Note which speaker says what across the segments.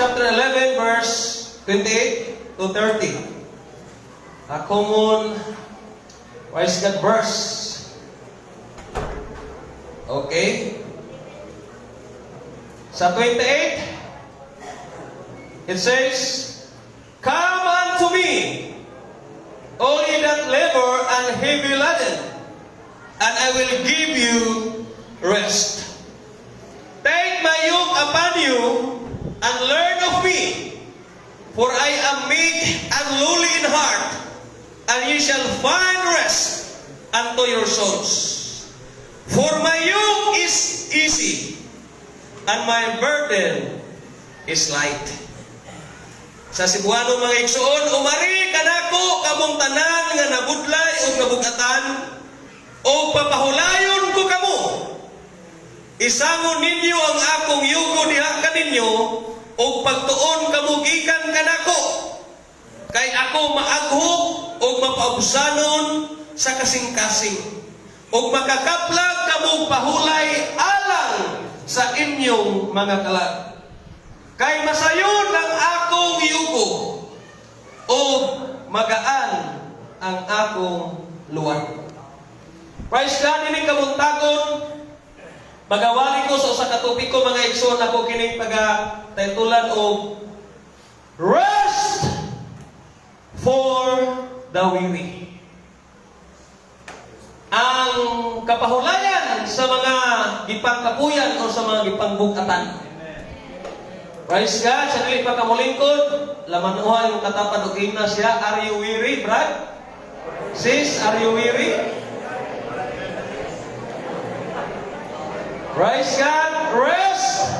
Speaker 1: chapter 11 verse 28 to 30. A common, praise God, verse. Okay? Sa 28, it says, "Come unto me, all ye that labor and heavy laden, and I will give you rest. Take my yoke upon you and learn of me, for I am meek and lowly in heart, and ye shall find rest unto your souls. For my yoke is easy, and my burden is light." Sa Cebuano, mga igsoon, "Umari kanako kamong tanan nga nabudlay ug nabugatan, ug papahulayon ko kamo. Isangon ninyo ang akong yugo diha kaninyo ug pagtuon kamo gikan kanako. Kay ako maaghok ug mapaubsanon sa kasing-kasing. Ug makakaplag kamo pahulay alang sa inyong mga kalag. Kay masayon ang akong yugo ug magaan ang akong luwad." Praise God, ini kabuntagon, magawali ko sa usa ka topiko, mga igsoon. Ako kining paga titulan og "Rest for the Weary." Ang kapahulayan sa mga gipangkapuyan o sa mga gipangbugatan. Praise God, sa dili pa kamulingkod, lamanuha yung katapad og ina siya, "Are you weary, Brad? Sis, are you weary?" Praise God, rest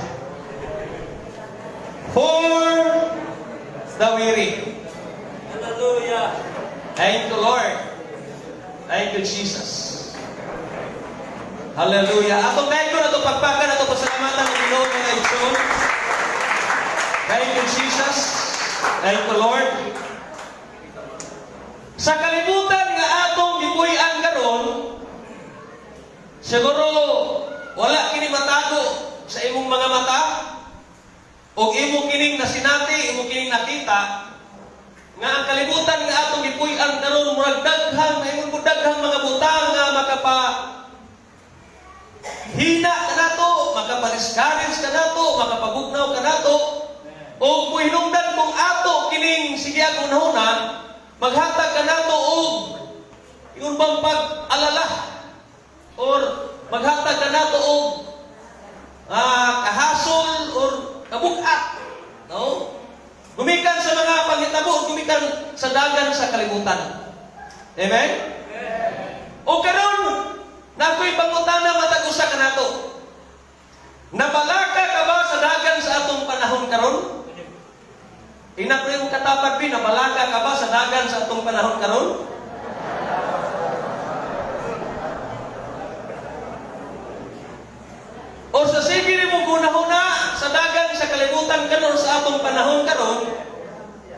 Speaker 1: for the weary.
Speaker 2: Hallelujah.
Speaker 1: Thank you, Lord. Thank you, Jesus. Hallelujah. Atong dayon atong pagpakan, atong pasalamatan ang Ginoo, mga igsoon. Thank you, Jesus. Thank you, Lord. Sa kalibutan nga atong gipuy-an karon, siguro wala kini matago sa imong mga mata o imo kining nasinati, imo kining nakita nga ang kalibutan nga atong gipuy-an karon murag daghang, maingon ko, daghang mga butang nga makapa hina kanato, makapa-discourage kanato, makapabugnaw kanato. O hinungdan kung ato kining sige hunahuna, maghatag kanato og ingon bang pag-alala or maghatag kanato og kahasol or kabugat. No? Gumikan sa mga panghitabo, gumikan sa dagan sa kalibutan. Amen? O karon, naa ko'y pangutana matag usa kanato. Nabalaka ka ba sa dagan sa atong panahon karon? Ina ko yung katapad bi, nabalaka ka ba sa dagan sa atong panahon karon? O sa sige nimo gunahuna sa dagan sa kalibutan karon, sa atong panahon karon,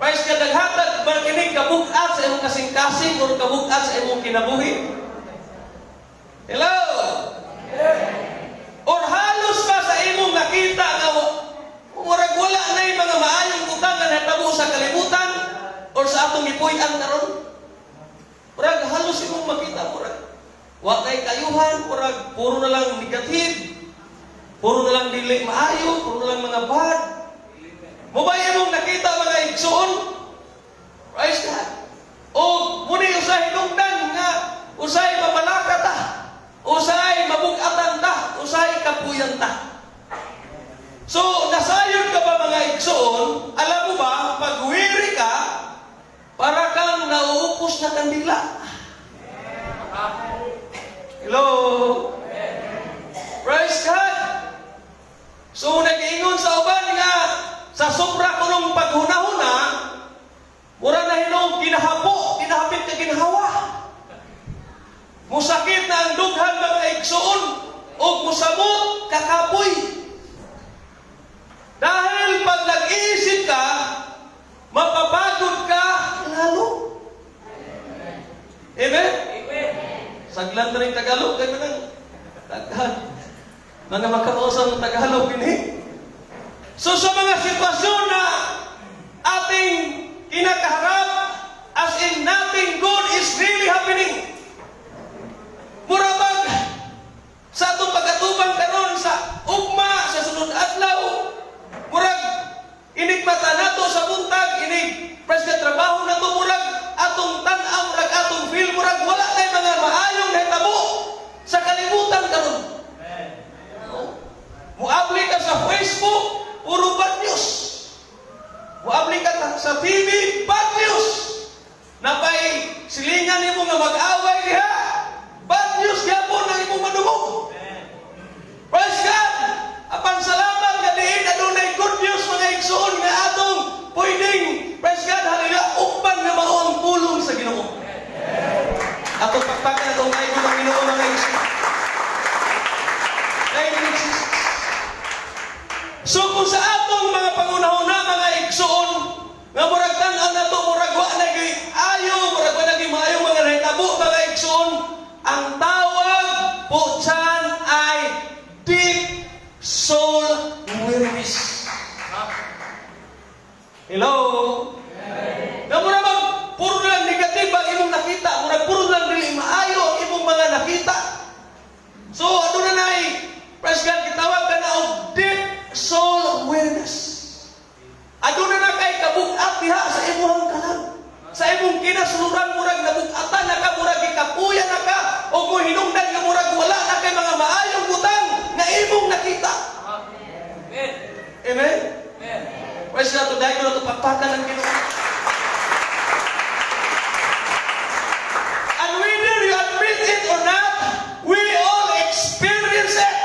Speaker 1: praise God, naghatag ba kini kabug-at sa imong kasing-kasing o kabug-at sa imong kinabuhi? Hello? Or halos ba sa imong nakita nga murag wala na yung mga maayong butang nga nahitabo sa kalibutan or sa atong gipuy-an karon? Murag halos imong makita murag wa nay kayuhan, murag puro na lang negative, puro na lang dili maayo, puro na lang mga bad. Mao ba imong nakita, mga igsoon? Praise God. O muni usay hinungdan nga usay mabalaka ta, usay mabugatan ta, usay kapuyan ta. So, nasayon ka ba, mga igsoon? Alam mo ba, pag weary ka, para kang nauupos na kandila. Hello? Praise God! So, nag-iingon sa uban nga, sa sobra kunong paghunahuna, mura na hinog ginahapo, ginahapit ka ginhawa. Musakit na ang dughan, mga igsoon, ug musamot kakapoy. Dahil pag nag-iisip ka, mapapagod ka lalo. Amen?
Speaker 2: Amen.
Speaker 1: Saglan na rin Tagalog, kaya nang daghan. Mga makausang Tagalog ini. So sa mga sitwasyon na is really happening? Mura bag sa atong pag-atubang karon sa ugma, sa sunod adlaw, murag inig mata nato sa buntag, inig praise God, trabaho nato, murag atong tan-aw, murag atong feel, murag wala tay mga maayong nahitabo sa kalibutan karon. Muabli ka sa Facebook, puro bad news. Muabli ka sa TV, bad news. Napay silingan nimo nga mag-away diha, bad news gyapon ang imong madungog. Praise God! Apan salamat nga diin adunay good news, mga igsoon, nga atong pwedeng, praise God, hallelujah, uban nga mao ang pulong sa Ginoo. Atong pakpakan atong ay ng Ginoo, mga igsoon. Thank you, Jesus. So kung sa atong mga pangunahuna, mga igsoon, nga murag tan-aw nato, murag wa na gyud ayo, murag wa na gyud maayo mga nahitabo, mga igsoon, ang tawag po dyan ay deep soul weariness. Hello? Nga murag bang puro lang negative ang imong nakita, murag puro lang dili maayo ang imong mga nakita. So, aduna na ay, praise God, gitawag ka na og deep soul weariness. Aduna na kay kabugat diha sa imong kalag. Sa imong kinasuluran, murag nabugatan na ka, murag gikapuyan na ka, o mo hinungdan nga murag wala na kay mga maayong butang nga imong nakita.
Speaker 2: Amen.
Speaker 1: Amen?
Speaker 2: Amen.
Speaker 1: Praise God, dahil ko na ito pakpakan ng Ginoo. And whether you admit it or not, we all experience it.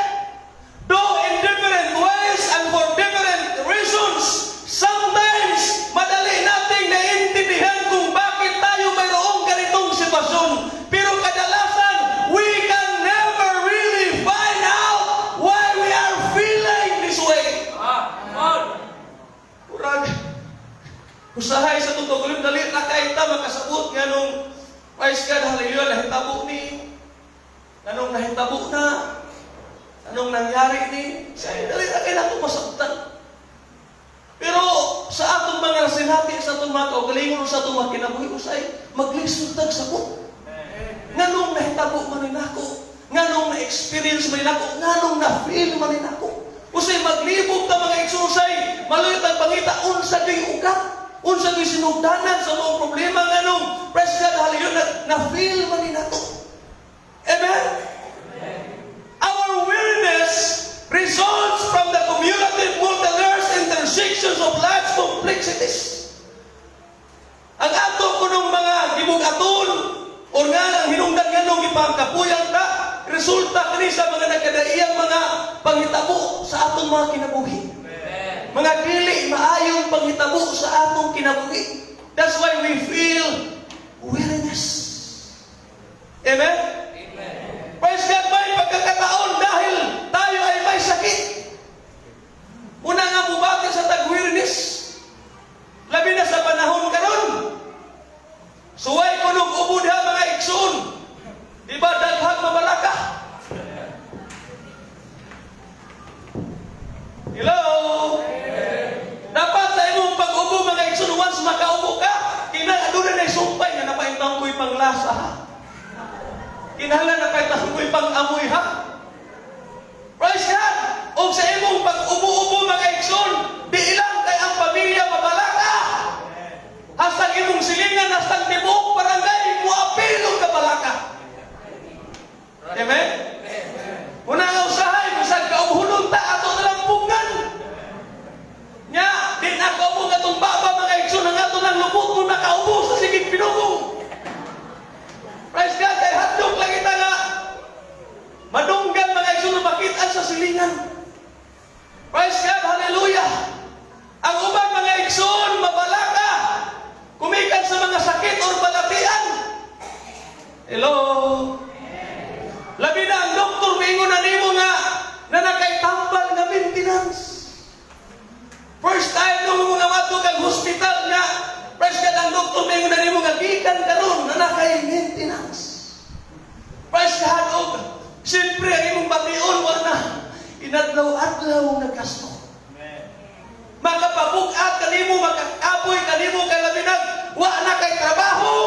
Speaker 1: Though in different ways and for different reasons, sometimes madali nating naiintindihan kung bakit tayo mayroong ganitong sitwasyon. Pero kadalasan, we can never really find out why we are feeling this way.
Speaker 2: Ah, come on.
Speaker 1: Murag, usahay sa totoo, dali na kay ta makasabot nga nung, praise God, hallelujah, nahitabo ni, anong nahitabo na, anong nangyari ni, sa dali na kay nato masabtan. Pero sa atong mga sinati, sa atong mga kaugalingon, sa atong mga kinabuhi, usay, maglisod tag sabot. Nganong nahitabo man ni nako, nganong na-experience man ni nako, nganong na-feel man ni nako. Usay maglibog ta, mga igsoon, maluyo tag pangita unsa gyud ugat, unsa gyud sinugdanan sa mga problema, nganong, praise God, hallelujah, na-feel man ni nato. Amen? Our weariness results from the cumulative multi-layers intersections of life's complexities. Ang ato kunong mga gibugaton or nga ang hinungdan nganong gipangkapuyan ta, resulta kini sa mga nagkadaiyang mga panghitabo sa atong mga kinabuhi.
Speaker 2: Amen.
Speaker 1: Mga dili maayong panghitabo sa atong kinabuhi. That's why we feel weariness. Amen?
Speaker 2: Amen.
Speaker 1: Praise God, may pagkakataon dahil tayo ay may sakit. Una nga mubati sa tag-weariness. Labi na sa panahon karon. Suway ko nung ubo diha, mga igsoon. Di ba daghang mabalaka? Hello? Dapat sa imong pag-ubo, mga igsoon, once makaubo ka, kinahanglan aduna na sumpay nga napaintang ko'y panglasa ha. Kinahanglan napaintang ko'y pang-amoy ha. Praise God! O sa imong pag-ubo-ubo, mga igsoon, di ilang kay ang pamilya mabalaka. Hastang imong silingan, hastang tibuok barangay, muapil og kabalaka. Amen? Una nga usahay, bisag kaubhulon ta, ato na lang pugnan. Nya, di na kaubo nga itong baba, mga igsoon, ang ato nang lubot mo nakaubo sa sigig pinugong. Praise God, kay hadlok lang kita nga madunggan, mga igsoon, makitaan sa silingan. Praise God, hallelujah. Ang uban, mga igsoon, mabalaka, kumikan sa mga sakit or balatian. Hello? Labi na ang doktor miingon na nimo nga na nakay tambal nga maintenance. First time nung mga mato kang hospital nga, praise God, ang doktor miingon na nimo nga gikan karon na nakay maintenance. Praise God, og siyempre ang imong bation wa na inadlaw-adlaw nga gasto. Makapabug-at kanimo, makakapoy kanimo kay labi nag wa na kay trabaho.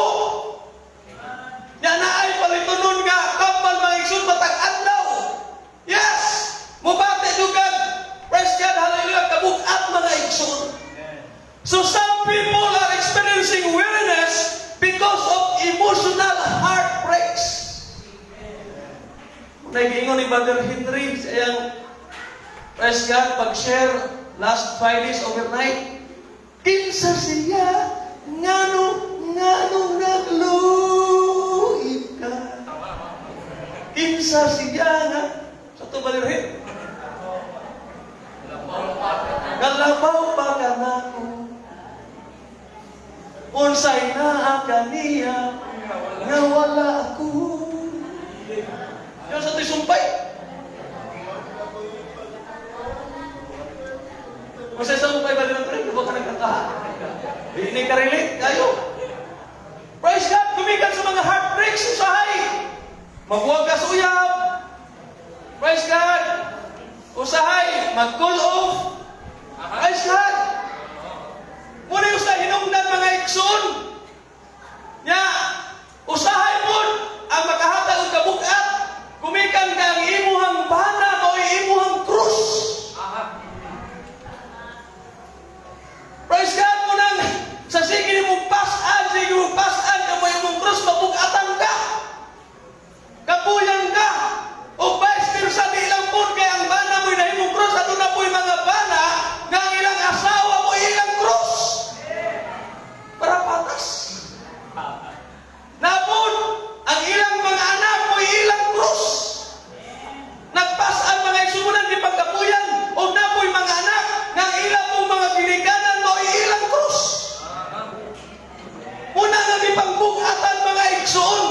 Speaker 1: Nagiingon ni Brother Henry sa iyang, praise God, pag-share last Fridays overnight. Kinsa siya, ngano, ngano nagluib ka? Kinsa siya nga, sa to, Brother Henry? Galabaw pa ka nako. Unsay naa kaniya nga wala ako. Yan sa to'y sumpay. Unsay sumpay ba din ito? Di ka nagkanta? Di ni ka-relate kayo. Praise God! Gumikan sa mga heartbreaks, usahay. Maghuwag ka sa uyab. Praise God! Usahay, mag-cool off. Praise God! Muna yung sa hinungdan, mga igsoon. Nya, usahay po ang makahatag og kabugat. Gumikan ka ang imuhang bana o imuhang krus. Praise God mo nang sa sige mong pasan, sige mong pasan, kamo imong krus, mabugatan ka. Kapuyan ka. O vice versa, di lang po kay ang bana mo'y nahimong krus, aduna po'y mga bana nga ang ilang asawa mo ilang krus. Para patas. Napon, ang ilang mga anak mo ilang krus. Nagpasan mga igsuonan di pagkapuyan o napoy mga anak nga ang ilang mong mga ginikanan mo ilang krus. Una nga gipangbugatan, mga igsoon.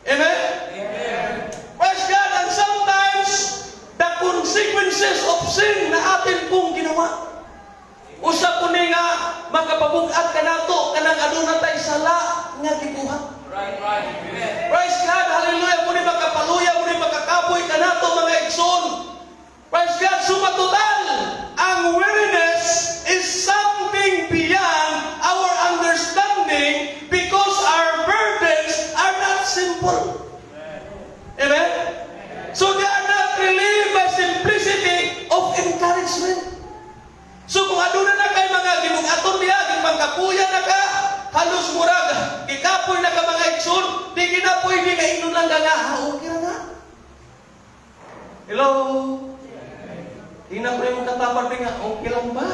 Speaker 1: Amen?
Speaker 2: Amen.
Speaker 1: Praise God. And sometimes, the consequences of sin na atin pong ginawa. Usa po ni nga makapabugat ka nato kanang aduna tay sala nga gibuhat.
Speaker 2: Right. Amen.
Speaker 1: Praise God, hallelujah. Muni makapaluya, muni makakapoy ka nato, mga igsoon. Praise God, sumatotal. Ang weariness is something beyond our understanding because our burdens are not simple. Amen? So they are not relieved by simplicity of encouragement. So kung aduna na kay mga gibugaton diha, gipangkapuya na ka, halos murag, gikapoy na ka, mga igsoon, di gina pwede nga ingnon lang ka nga, "Ah, okay ra na." Hello? Tingnan ko yung katapad nga, okay lang ba?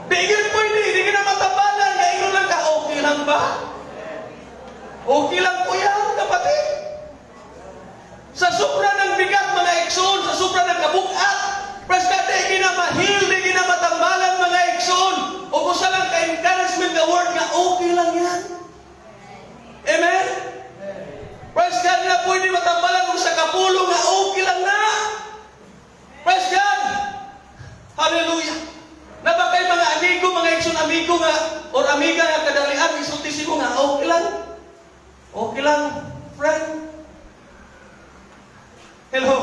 Speaker 1: Di gyud pwede, di gina matabalan, nga ingnon lang ka, "Okay lang ba?" Okay lang po yan, kapatid. Sa sobra ng bigat, mga igsoon, sa sobra ng kabugat, praise God, di gina ma-heal, di gina matambalan, mga igsoon. O usa lang ka-encouragement nga word nga, "Okay lang yan." Amen? Praise God, na pwede matambalan kung sa kapulong nga, "Okay lang na." Praise God! Hallelujah! Na ba kay mga amigo, mga igsoon, amigo nga, or amiga nga kadalian, isulti mo nga, "Okay lang. Okay lang, friend." Hello?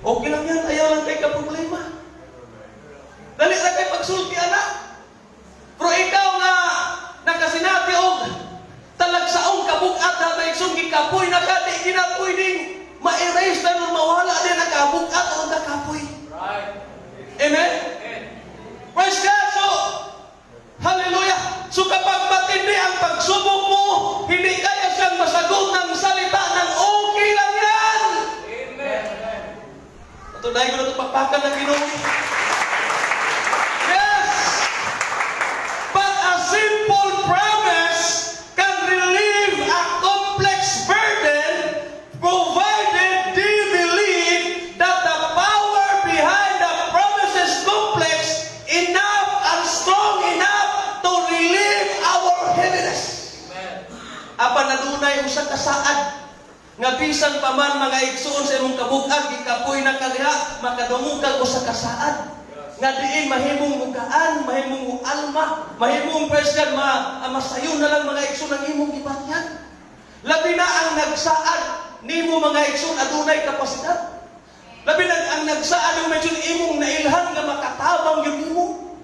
Speaker 1: Okay lang yan, ayaw lang kay ka problema. Dali lang kay pagsulti, anak. Pero ikaw nga nakasinati og talagsaong kabugat ha, may igsoon, gikapoy na ka, di gina pwedeng ma-erase na nun, mawala din ang kabugat o nakapoy. Amen?
Speaker 2: Amen.
Speaker 1: Praise God! So, hallelujah! So kapag matindi ang pagsubok mo, hindi kaya siyang masagot ng salita ng "Okay lang yan."
Speaker 2: Amen.
Speaker 1: Patunay ko na ito, pakpakan ng Ginoo. Yes! But a simple promise can relieve a complex burden, provided they believe that the power behind the promise is complex enough and strong enough to relieve our heaviness.
Speaker 2: Amen.
Speaker 1: Apan adunay usa ka saad nga bisan pa man, mga igsoon, sa imong kabugat, gikapoy na ka diha, makadungog kag usa ka saad nga diin mahimong mugaan, mahimong mualma, mahimong, praise God, masayon na lang, mga igsoon, ang imong gibatyan. Labi na ang nagsaad nimo, mga igsoon, adunay kapasidad. Labi na ang nagsaad mo medyo imong nailhan nga makatabang gyud nimo.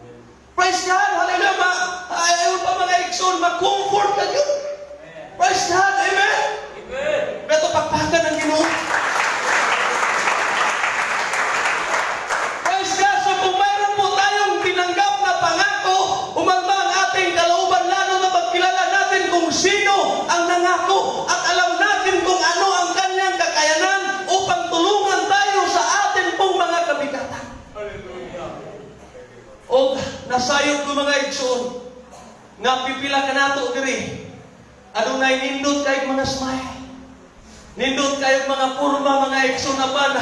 Speaker 1: Praise God, hallelujah. Ayaw pa, mga igsoon, ma-comfort ka gyud. Praise God, amen.
Speaker 2: Amen.
Speaker 1: Pero pakpakan ng Ginoo. Praise God. So kung mayroon po tayong tinanggap na pangako, umalma ang ating kalooban, lalo na pagkilala natin kung sino ang nangako at alam
Speaker 2: Hallelujah.
Speaker 1: Og nasayod ko, mga igsoon, nga pipila kanato diri adunay nindot kay mga smile. Nindot kayo mga purma, mga igsoon, apan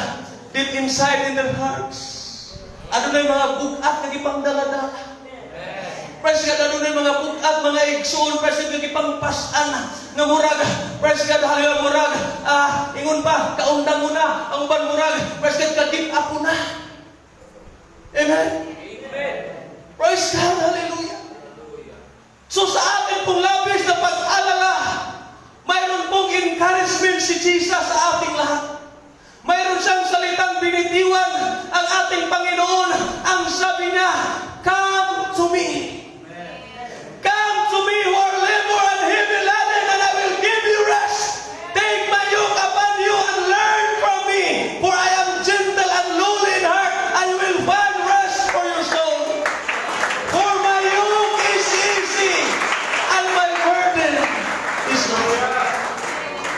Speaker 1: deep inside in their hearts, adunay mga bugat nga gipangdala-dala. Praise God, adunay mga bugat, mga igsoon, praise God, nga gipangpas-an nga murag, praise God, hallelujah, murag, ingon pa, kaundang mo na, ang uban murag, praise God, ka-give up mo na. Amen.
Speaker 2: Amen.
Speaker 1: Praise God, hallelujah. So sa atin pong labis na pag-alala, mayroon pong encouragement si Jesus sa ating lahat. Mayroon siyang salitang binitiwan ang ating Panginoon. Ang sabi niya, "Come to me. Come to me who are labor and heavy laden, and I will give you rest. Take my yoke upon you and learn from me, for I am gentle and lowly in heart, and you will find rest for your soul. For my yoke is easy and my burden is light."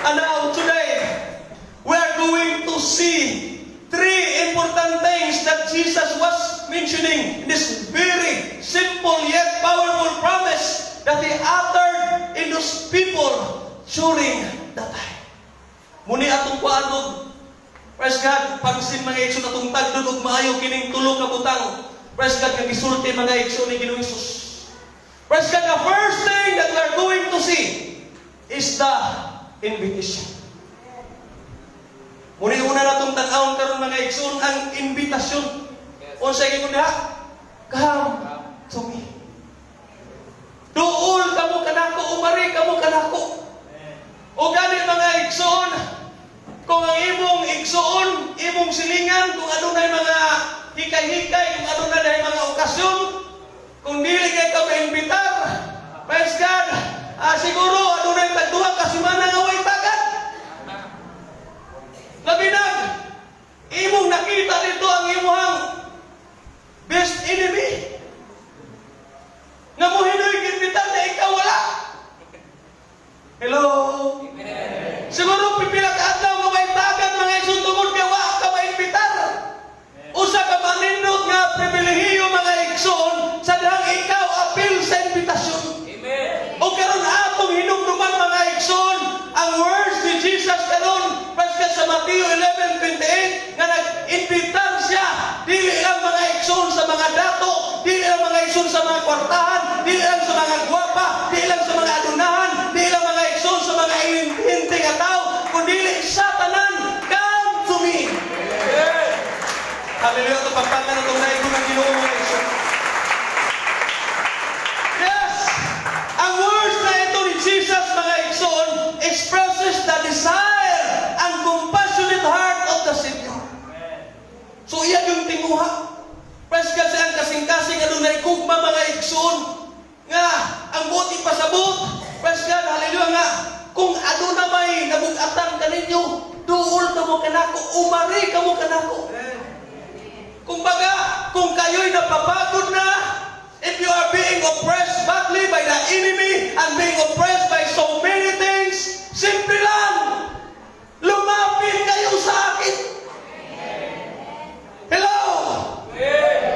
Speaker 1: And now today, we are going to see three important things that Jesus was mentioning in this very simple yet powerful promise that He uttered in those people during that time. Muni atong kuan og, praise God, pansin, mga igsoon, atong tagdon og maayo kining tulo ka butang. Praise God, nga gisulti, mga igsoon, ni Ginoong Hesus. Praise God, the first thing that we are going to see is the invitation. Muni una natong tan-awon karon, mga igsoon, ang imbitasyon. Unsa ingon diha? "Come to me." Duol kamo kanako, umari kamo kanako. O gani, mga igsoon, kung ang imong igsoon, imong silingan, kung adunay mga hikay-hikay, kung adunay mga okasyon, kung dili kay ka maimbitar, praise God, siguro adunay tagduha ka semana nga way tagad. Labi nag, imong nakita dito ang imong best enemy. Nga mo hinoy imbitar na ikaw wala. Hello? Siguro pipila ka adlaw nga way tagad, mga igsoon, tungod kay wa ka maimbitar. Usa ka manindot nga pribilehiyo, mga igsoon, sa dihang ikaw apil sa imbitasyon.
Speaker 2: Amen.
Speaker 1: O karon atong hinumduman, mga igsoon, ang words ni Jesus karon, praise God, sa Mateo 11:28 nga nag-imbitar siya dili lang, mga igsoon, sa mga dato, dili lang, mga igsoon, sa mga kwartahan, dili lang sa mga gwapa, dili lang sa mga adunahan, dili lang, mga igsoon, sa mga ilinti nga tao, kundi sa tanan. "Come to me." Hallelujah, ito pagpanga na itong naigo ng Ginoo, mga igsoon. Yes! Ang words na ito ni Jesus, mga igsoon, expresses the desire and compassionate heart of the Savior. So iya yung tinguha. Praise God, sa ang kasing-kasing adunay gugma, mga igsoon, nga ang buot ipasabot. Praise God, hallelujah, nga kung aduna may nabugatan kaninyo, duol kamo kanako, umari kamo kanako. Kumbaga, kung kayo'y napapagod na, if you are being oppressed badly by the enemy and being oppressed by so many things, simple lang, lumapit kayo sa akin. Hello?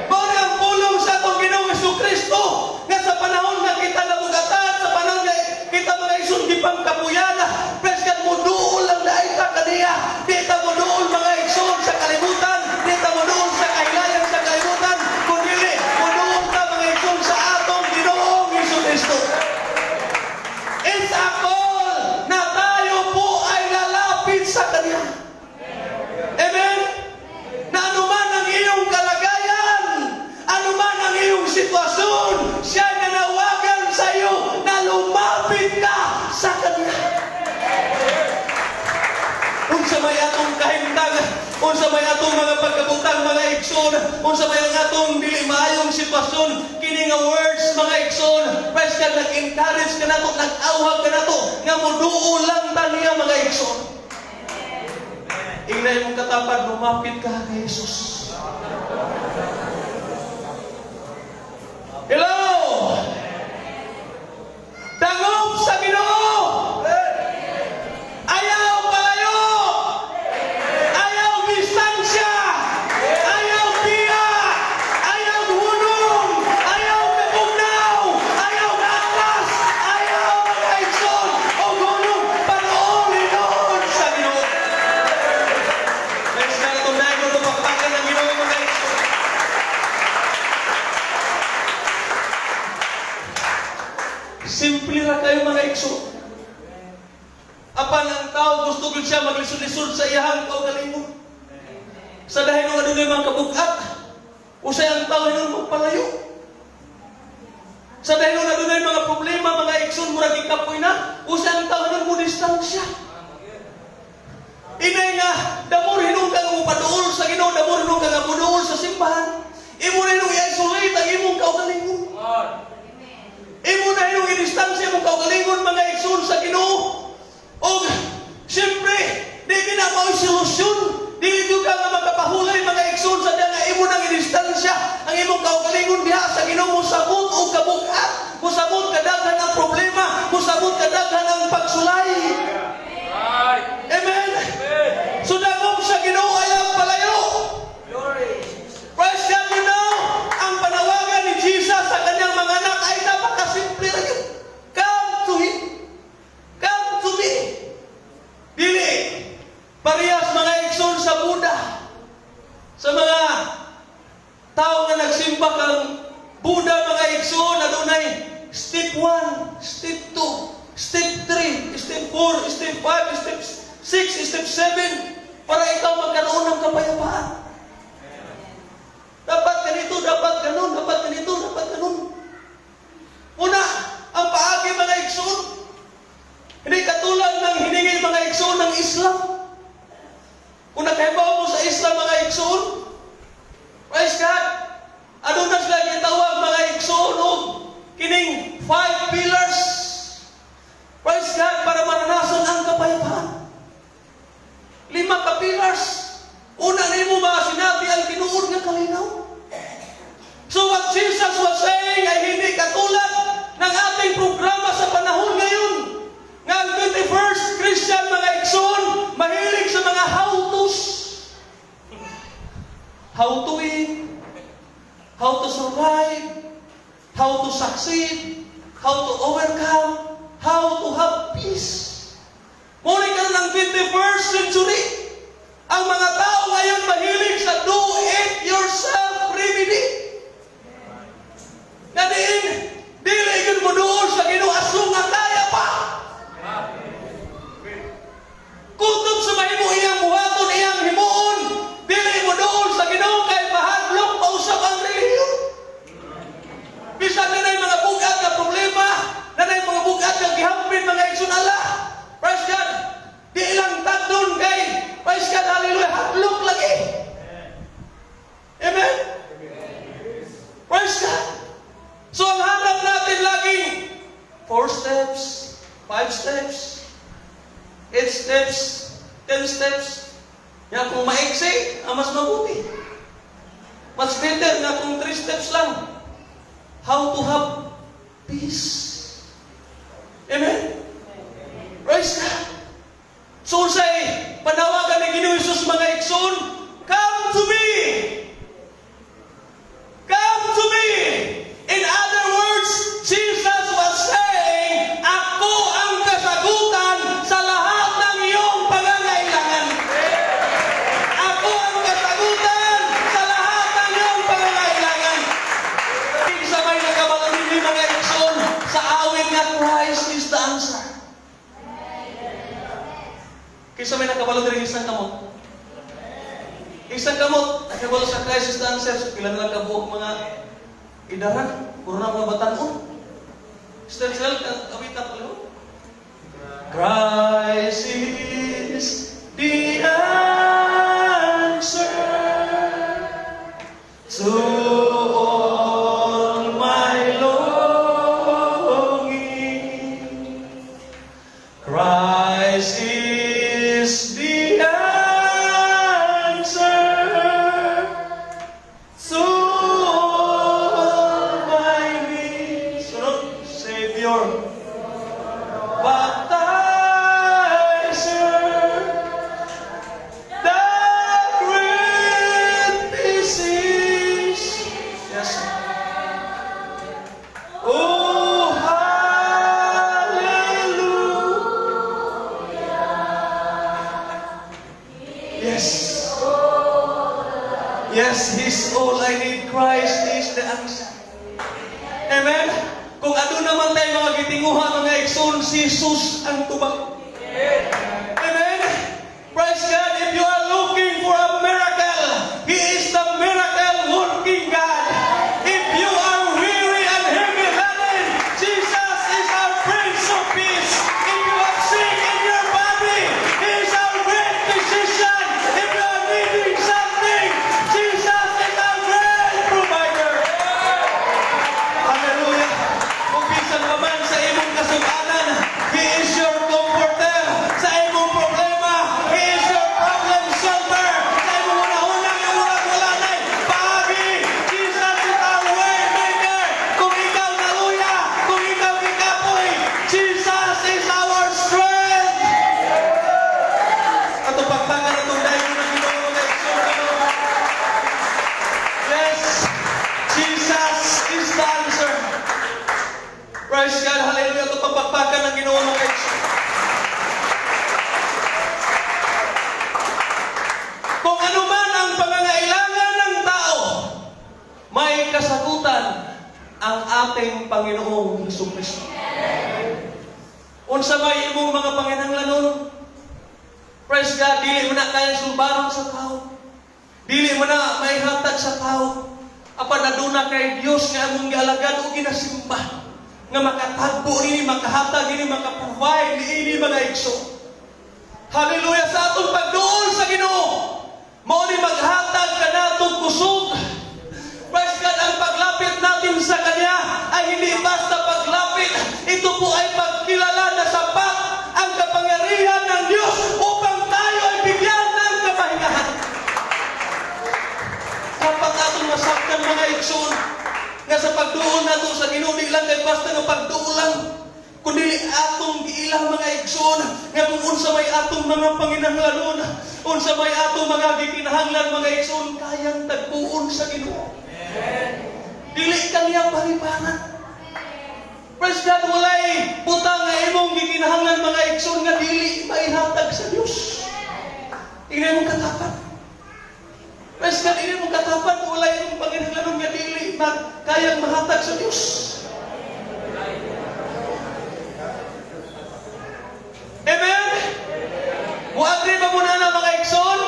Speaker 1: Mao ni ang pulong sa atong Ginoong Hesus Kristo nga sa panahon nga kita nabugatan, sa panahon nga kita, mga igsoon, gipangkapuyan, praise God, muduol lang diay ta kaniya. Di ta muduol, mga igsoon, sa kalibutan, di ta muduol sa kahilayan sa kalibutan, kundi muduol ta, mga igsoon, sa atong Ginoong Hesus Kristo. It's a call na tayo po ay lalapit sa Kanya. Amen? Na anuman ang iyong kalagayan, anuman ang iyong sitwasyon, siya ay nanawagan sa iyo na lumapit ka sa Kanya. Unsa may atong kahimtang, unsa may atong mga pagkabutang, mga igsoon, unsa may ang atong dili maayong sitwasyon, kini nga words, mga igsoon, praise God, nag-encourage kanato, nag-awhag kanato, nga muduol lang ta niya, mga igsoon. Ingnan mong katapad, lumapit ka kay Jesus. Hello! Dangop sa Ginoo! Ayaw palayo! Ayaw distansya! Ayaw biya! mga igsoon. Apan ang tao, gusto gud siya maglisod-lisod sa iyahang kaugalingon. Sa dahil nga adunay mga kabugat, usay ang tao hinon magpalayo. Sa dahil nga adunay mga problema, mga igsoon, murag ikapoy na, usay ang tao hinon mo distansya. Inay nga, the more hinon kang mupaduol sa Ginoo, the more hinon kang muduol sa simbahan. Imo na hinong i-isolate ang imong kaugalingon.
Speaker 2: Come on.
Speaker 1: Imo na hinong i-distansya imong kaugalingon, mga igsoon, sa Ginoo. Og siyempre, di gina mao'y solusyon. Dili gyud ka nga makapahulay, mga igsoon, sa nga imo nang i-distansya ang imong kaugalingon diha sa Ginoo, mosabot og kabugat, mosabot kadaghan ang problema, mosabot kadaghan ang pagsulay.
Speaker 2: Right.
Speaker 1: Amen.
Speaker 2: Amen.
Speaker 1: So dagom sa Ginoo ayaw palayo.
Speaker 2: Glory.
Speaker 1: Praise God. Ang panawagan ni Jesus sa kanyang mga anak ay napakasimple ra yun. Come to Him. Come to me. Dili. Parehas, mga igsoon, sa Buddha. Sa mga tao nga nagsimba kang Buddha, mga igsoon, adunay step 1, step 2, step 3, step 4, step 5, step 6, step 7 para ikaw magkaroon ng kapayapaan. Dapat ganito, dapat ganun, dapat ganito, dapat ganun. Una, ang paagi, mga igsoon, hindi katulad ng hiningi, mga igsoon, ng Islam. Kung nakahibaw mo sa Islam, mga igsoon, praise God, ano na sila gitawag, mga igsoon, og kining five pillars. Praise God, para maranasan ang kapayapaan. Lima ka pillars. Una, nimo sinabi ang tinuod nga kalinaw. So what Jesus was saying ay hindi katulad ng ating programa sa panahon ngayon. Nga ang 21st Christian, mga igsoon, mahilig sa mga how-tos. How to win, how to survive, how to succeed, how to overcome, how to have peace. Muna karon ang 21st century. Ang mga tao ngayon mahilig sa do it yourself remedy. Nga diin, dili gyud mo duol sa Ginoo asong nga kaya pa. Kutob sa mahimo iyang buhaton, iyang himuon, dili mo duol sa Ginoo kay mahadlok mausab ang relihiyon. Bisan na mga bugat na problema, na mga bugat nga gihampin, mga igsoon, ala. Praise God. Di ilang tagdon kay, praise God, hallelujah, hadlok lagi. Amen? Praise God. So ang hanap natin laging four steps, five steps, eight steps, 10 steps. Yan, kung maiksi, ang mas mabuti. Mas better nga kung three steps lang. How to have peace. Amen? Praise God. So say, panawagan ni Ginoo Jesus, mga igsoon, "Come to me! Come to me!" In other words, Jesus was saying, "Ako ang kasagutan sa lahat ng iyong pangangailangan. Ako ang kasagutan sa lahat ng iyong pangangailangan." Sa may nakabalo ninyo, mga igsoon, sa awit nga "Christ Is the Answer"? Kinsa may nakabalo diri, isang kamot? Isang kamot, nakabalo sa "Christ Is the Answer"? So, pila na lang kabuok mga idaran, puro na mga batanon. Still, still, awitan ko lang. Christ is the answer to all my longing. Christ is the answer to all my needs. Sunod, Savior, Baptizer, the great disease. Yes. Oh, hallelujah. Yes. Yes, He's all I need. Christ is the answer. Amen. Kung aduna man tay mga gitinguha, mga igsoon, si Jesus ang tubag. Amen? Praise God, if you are looking for a miracle, He is the miracle working God. If you are weary and heavy laden, Jesus is our Prince of Peace. If you are sick in your body, He is our great physician. If you are needing something, Jesus is our great provider. Hallelujah. Kung bisan pa man sa imong kasukanan, He is your comforter. Sa imong problema, He is your problem solver. Sa imong hunahuna nga murag wala na'y paagi, Jesus is our way maker. Kung ikaw naluya, kung ikaw gikapoy, Jesus is our strength. Ato pakpakan atong dayon ng Ginoo, mga igsoon. Yes, Jesus is the answer. Praise God, hallelujah. Ito papakpakan ng Ginoo, mga igsoon. Kung ano man ang pangangailangan ng tao, may kasagutan ang ating Panginoong Hesus Kristo. Unsa may imong mga panginahanglanon? Praise God, dili mo na kayang sulbaron sa tao. Dili mo na maihatag sa tao. Apan aduna kay Dios nga among gialagad o ginasimba nga makatagbo ini, makahatag ini, maka-provide niini, mga igsoon. Hallelujah, sa atong pagduol sa Ginoo, mao ni maghatag kanatong kusog. Praise God, ang paglapit natin sa Kanya ay hindi basta paglapit. Ito po ay pagkilala na sapat ang kapangyarihan ng Diyos upang tayo ay bigyan ng kapahingahan. Dapat atong masabtan, mga igsoon, nga sa pagduol nato sa Ginoo, di lang kay basta nga pagduol lang, kundi atong giila, mga igsoon, nga kung unsa may atong mga panginahanglanon, unsa may atong mga gikinahanglan, mga igsoon, kayang tagpuon sa Ginoo. Dili kaniya paliparan. Praise God, walay butang nga imong gikinahanglan, mga igsoon, nga dili maihatag sa Dios. Tingnan mong katapat. Praise God, ini mong katapat, walay imong panginahanglanon nga dili kayang mahatag sa Dios. Amen? Mo-agree ba mo na, mga igsoon?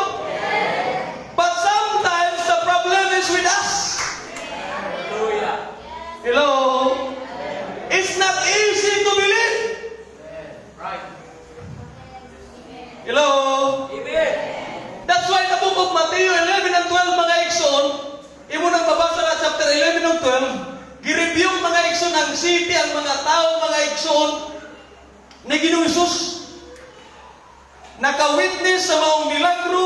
Speaker 1: But sometimes the problem is with us.
Speaker 2: Hallelujah.
Speaker 1: Hello? It's not easy to believe. Hello?
Speaker 2: Amen.
Speaker 1: That's why the book of Matthew 11 and 12, mga igsoon, imo nang mabasa na chapter 11 and 12, gi-review, mga igsoon, ang city, ang mga tao, mga igsoon, ni Ginoong Hesus. Naka-witness sa maong milagro,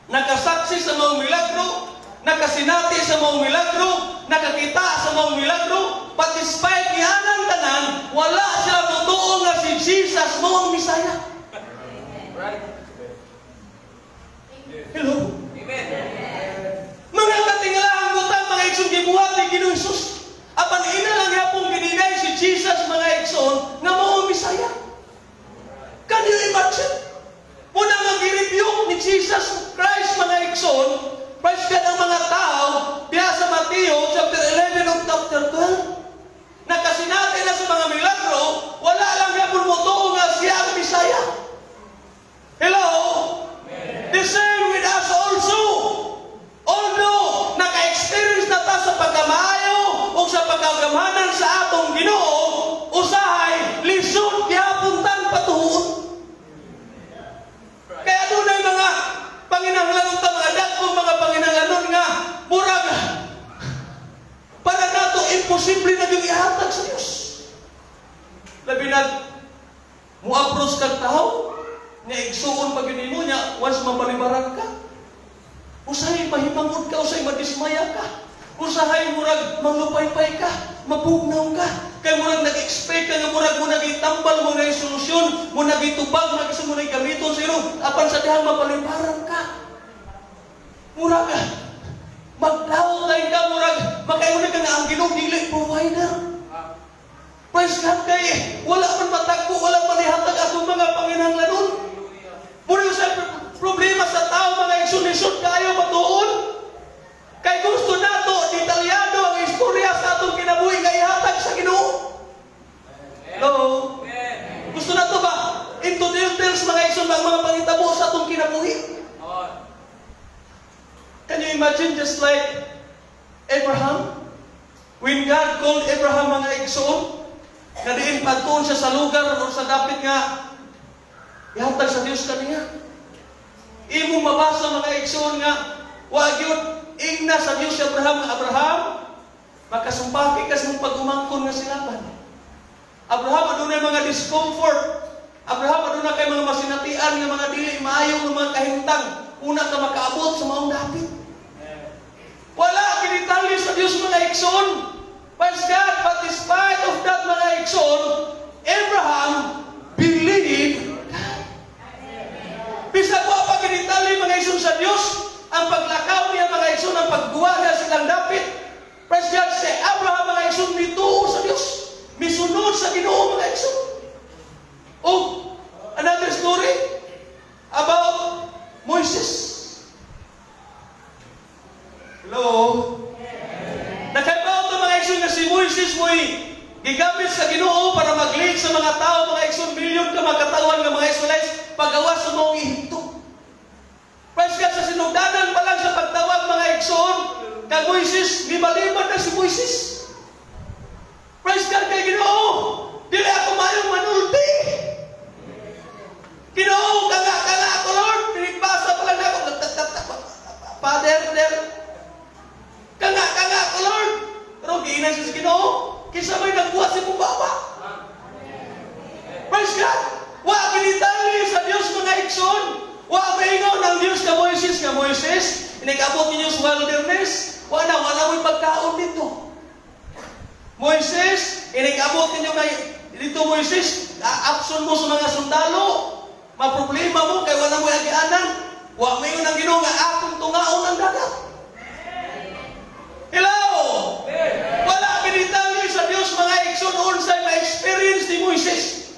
Speaker 1: nakasaksi sa maong milagro, nakasinati sa maong milagro, nakakita sa maong milagro, but despite nianang tanan, wala sila totoo nga si Jesus mao ang Messiah. Hello?
Speaker 2: Amen.
Speaker 1: Mga katingalaang butang, mga igsoon, gibuhat ni Ginoong Hesus. Apan ina lang yapong gi-deny si Jesus, mga igsoon, nga mao ang Messiah. Can you imagine? Muna nga gi-rebuke ni Jesus Christ, mga igsoon, praise God, ang mga tao, diha sa Mateo chapter 11 ug chapter 12. Nakasinati na sa mga milagro, wala lang yapon mo nga siya ang Messiah. Hello? The same with us also. Although naka-experience na ta sa pagkamaayo o sa pagkagamhanan sa atong Ginoo, usahay lisod gihapon tang patuon. Kaya dunay mga panginahanglanon ta, mga dagkong mga panginahanglanon nga murag para nato imposible na yung ihatag sa Dios. Labi na mo-approach kag tao nga igsuon pa gyud nimo niya, once mapalibaran ka, usahay mahimangod ka, usahay madismaya ka, usahay murag manglupaypay ka, mapugnaw ka, kay murag nag-expect ka nga murag mo nagitambal mo na solusyon mo, nagitubag mo mo na gamiton sa ilo, apan sa dihang mapalibaran ka, murag magdaw kay ka, murag makaingon ka nga ang Ginoo dili provider. Praise God, kay wala man matagbo, wala man ihatag atong mga panginahanglanon. Muna sa problema sa tao, mga igsoon, lisod kaayo matuon. Kay gusto nato detalyado ang istorya sa atong kinabuhi nga ihatag sa Ginoo. Just like Abraham. When God called Abraham, mga igsoon, nga diin padtuon siya sa lugar o sa dapit nga ihatag sa Dios kaniya. Imong mabasa, mga igsoon, nga wa gyud ingna sa Dios si Abraham nga, "Abraham, makasumpaki ka sa imong pag-umangkon nga si Laban." Abraham, adunay mga discomfort. Abraham, aduna kay mga masinatian nga mga dili maayo nga mga kahimtang una ka makaabot sa maong dapit. Wala ginitalye sa Dios, mga igsoon. Praise God, but despite of that, mga igsoon, Abraham believed God. Bisag wa pa ginitalye, mga igsoon, sa Dios, ang paglakaw niya, mga igsoon, ang pagguwa niya sa ilang dapit. Praise God, si Abraham, mga igsoon, mituo sa Dios. Misunod sa Ginoo, mga igsoon. Oh, another story about Moises. Hello? Nakaibaw ito, mga igsoon, nga si Moises mo'y gigamit sa Ginoo para mag-lead sa mga tao, mga igsoon, milyon ka mga katawan nga mga Israelites, pagawas sa maong Ehipto. Praise God, sa sinugdanan pa lang sa pagtawag, mga igsoon, kay Moises, gibaliman na si Moises. Praise God, kay Ginoo, dili ako mayong manulti. Ginoo, kanga, kanga ako, Lord. Pinigbasa pa lang ako. Father, there. Kanga, kanga ako, Lord. Pero giingnan siya sa Ginoo, "Kinsa may nagbuhat sa imong baba?" Praise God! Wa ginitalye sa Dios, mga igsoon. Wa maingon ang Dios ka Moises nga, "Moises, inig-abot ninyo sa wilderness, wa na wala mo'y pagkaon dito. Moises, inig-abot ninyo kay dito, Moises, aapson mo sa mga sundalo. Maproblema mo kay wala mo'y agianan." Wa maingon ang Ginoo nga akong tungaon ang dagat. Hello! Wala ginitalye sa Dios, mga igsoon, unsay ma-experience ni Moises.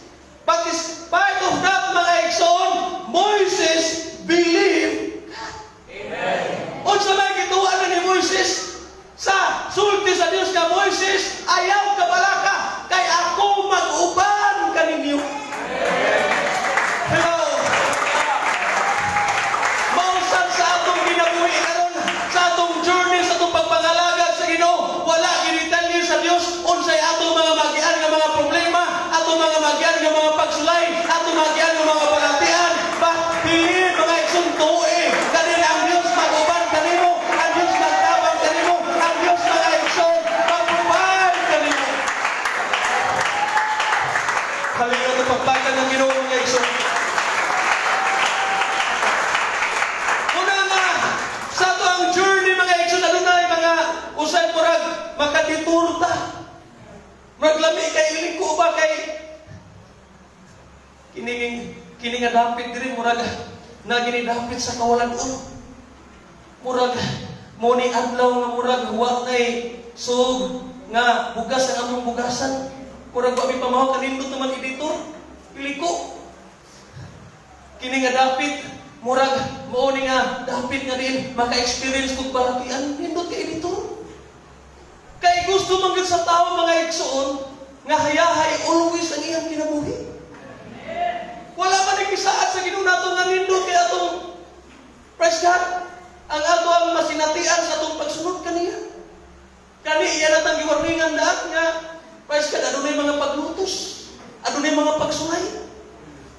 Speaker 1: But despite of that, mga igsoon, Moises believed. Unsa may gituan na ni Moises? Sa sulti sa Dios ka, "Moises, ayaw kabalaka kay ako mag-uban kaninyo." Hello. Mao sad sa atong kinabuhi karon, sa atong journey, sa atong pagpangalagad sa Ginoo, wala ginitalye sa Dios unsay atong mga magian nga mga problema, atong mga magian nga mga pagsulay, atong magian nga mga balatian. But believe, mga igsoon, tuoi kanin ang Dios mag-uban kanimo, ang Dios magtabang kanimo, ang Dios, mga igsoon, mag-provide kanimo. Halika na pagpakan ng Ginoo, mga igsoon. Una nga, sa ato ang journey, mga igsoon, adunay mga usay murag makadetour ta. Maglami kay iliko ba kay kining kini nga dapit diri murag na ginidapit sa kawalan-on. Murag mo ni adlaw nga murag wa nay sug nga bugas ang among bugasan. Murag wa mi pamahaw, kanindot naman i-detour. Iliko. Kini nga dapit murag mao ni nga dapit nga din maka-experience kog balatian, nindot kay i-detour. Kay gusto man gyud sa tao, mga igsoon, nga hayahay always ang iyang kinabuhi. Wala man gisaad sa Ginoo nato nga nindot kay atong, praise God, ang ato ang masinatian sa atong pagsunod kaniya. Kani iya natang giwarningan daan nga, praise God, adunay mga paglutos, adunay mga pagsulay.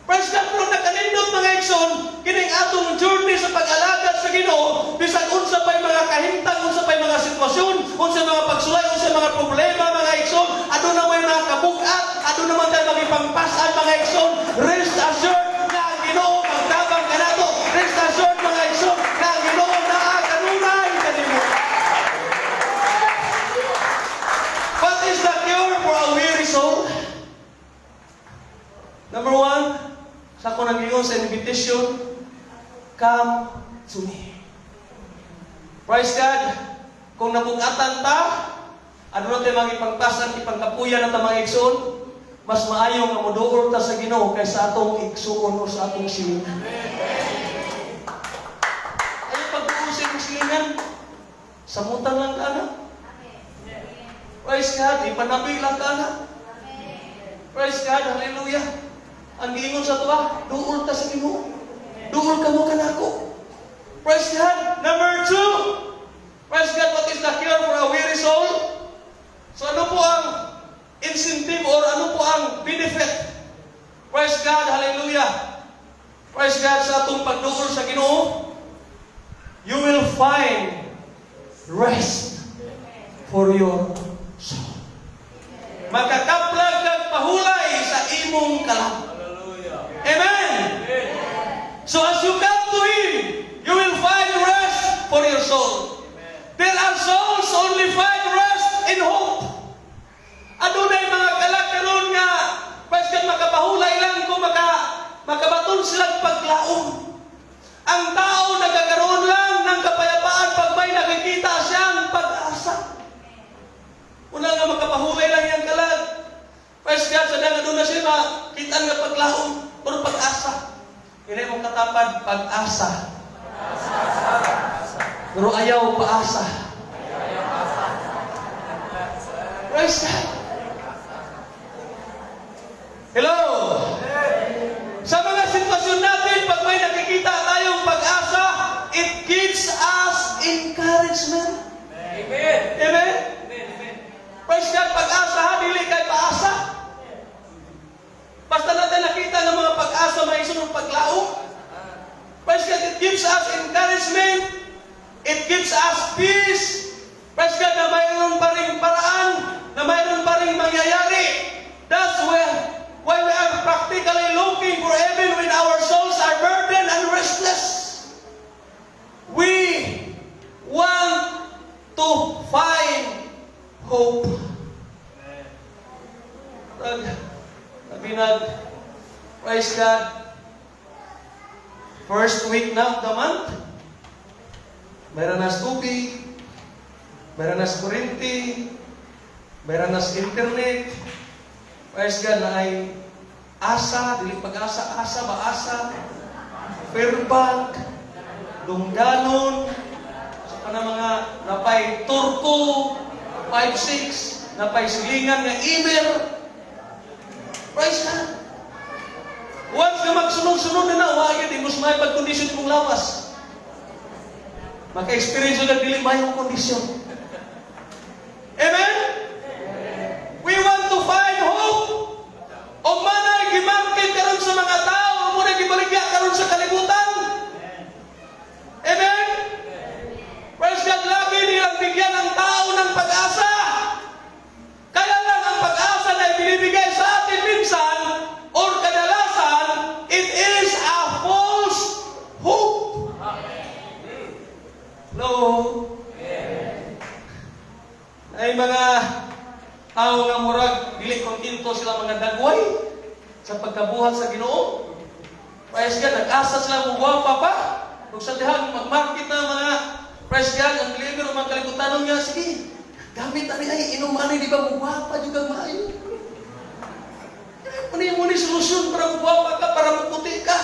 Speaker 1: Praise God, pero nakanindot, mga igsoon, kining atong journey sa pag-alagad sa Ginoo, bisag unsa pa'y mga kahimtang, unsa pa'y mga sitwasyon, unsa mga pagsulay, unsa mga problema, mga igsoon, aduna may mga kabugat, aduna man tayo magipangpasan, mga igsoon. Rest assured na ang Ginoo magtabang kanato. Rest assured, mga igsoon, na ang Ginoo naa kanunay kanimo. What is the cure for a weary soul? Number one, sa ako nang sa invitation, come to me. Praise God. Kung nabugatan ta, ano na tayo mga ipangtasan, ipangkapuyan na ta, mga igsoon, mas maayo nga moduol ta sa Ginoo kaysa atong igsuon o sa atong silingan. Ayaw pagduol sa imong silingan, samutan lang ka na. Praise God, ipanabi lang ka na. Praise God, hallelujah. Ang giingon sa tuwa, duol ta sa Ginoo. Duol ka mo kanako. Praise God. Number two, Praise God, what is the cure for a weary soul? So ano po ang incentive or ano po ang benefit? Praise God, hallelujah. Praise God, sa atong pagduol sa Ginoo, you will find rest for your soul. Makakaplag kag pahulay sa imong kalag.
Speaker 2: Hallelujah.
Speaker 1: Amen.
Speaker 2: Amen.
Speaker 1: So as you come to Him, you will find rest for your soul. There are souls only find rest in hope. Adunay mga kalag karon nga praise God, makapahulay lang kung makabaton silang paglaom. Ang tao nagkakaroon lang ng kapayapaan pag may nakikita siyang pag-asa. Una nga makapahulay lang iyang kalag. Praise God, sa nga doon na siya makita nga paglaom or pag-asa. Hindi mo katapad, pag-asa. Pero ayaw paasa. Praise God. Hello? Sa mga sitwasyon natin, pag may nakikita tayong pag-asa, it gives us encouragement.
Speaker 2: Amen.
Speaker 1: Amen?
Speaker 2: Amen. Amen.
Speaker 1: Praise God, pag-asa ha, dili kay paasa. Basta natin nakita ng mga pag-asa, may isunod paglaom. Praise God, it gives us encouragement. It gives us peace. Praise God, na mayroon pa rin paraan, na mayroon pa rin mangyayari. That's why we are practically looking for heaven when our souls are burdened and restless. We want to find hope. Sabi nag, praise God, first week na of the month, mayroon na tubig, mayroon na kuryente, mayroon na internet. Praise God, na ay asa, dili pag-asa, asa ba asa, Fairbank, Dungganon, sa kana mga napay Turko, 5-6, napay silingan nga email. Praise God. Once nga magsunod-sunod na na, wa gyud mo may pagkondisyon mong lawas. Maka-experience na dili mayong kondisyon. Amen? We want to find hope. O manay gimarket karon sa mga tao, mo na gibaligya karon sa kalibutan. Amen? Praise God, lagi nilang bigyan ang tao ng pag-asa. Kaya lang ang pag-asa na ibinibigay sa atin minsan or kadalasan, it is a false hope. Hello? Ay mga tao nga murag dili kontento sila, mga dagway sa pagkabuhat sa Ginoo. Praise God, nag-asa sila mo gwapa pa. Ug sa dihang mag-market na mga, praise God, ang believer o mga kalibutanon nga, sige, gamit ani ay inom ani, di ba mo gwapa jud kag maayo. Ano yung muni solusyon para mo gwapa ka, para muputi ka?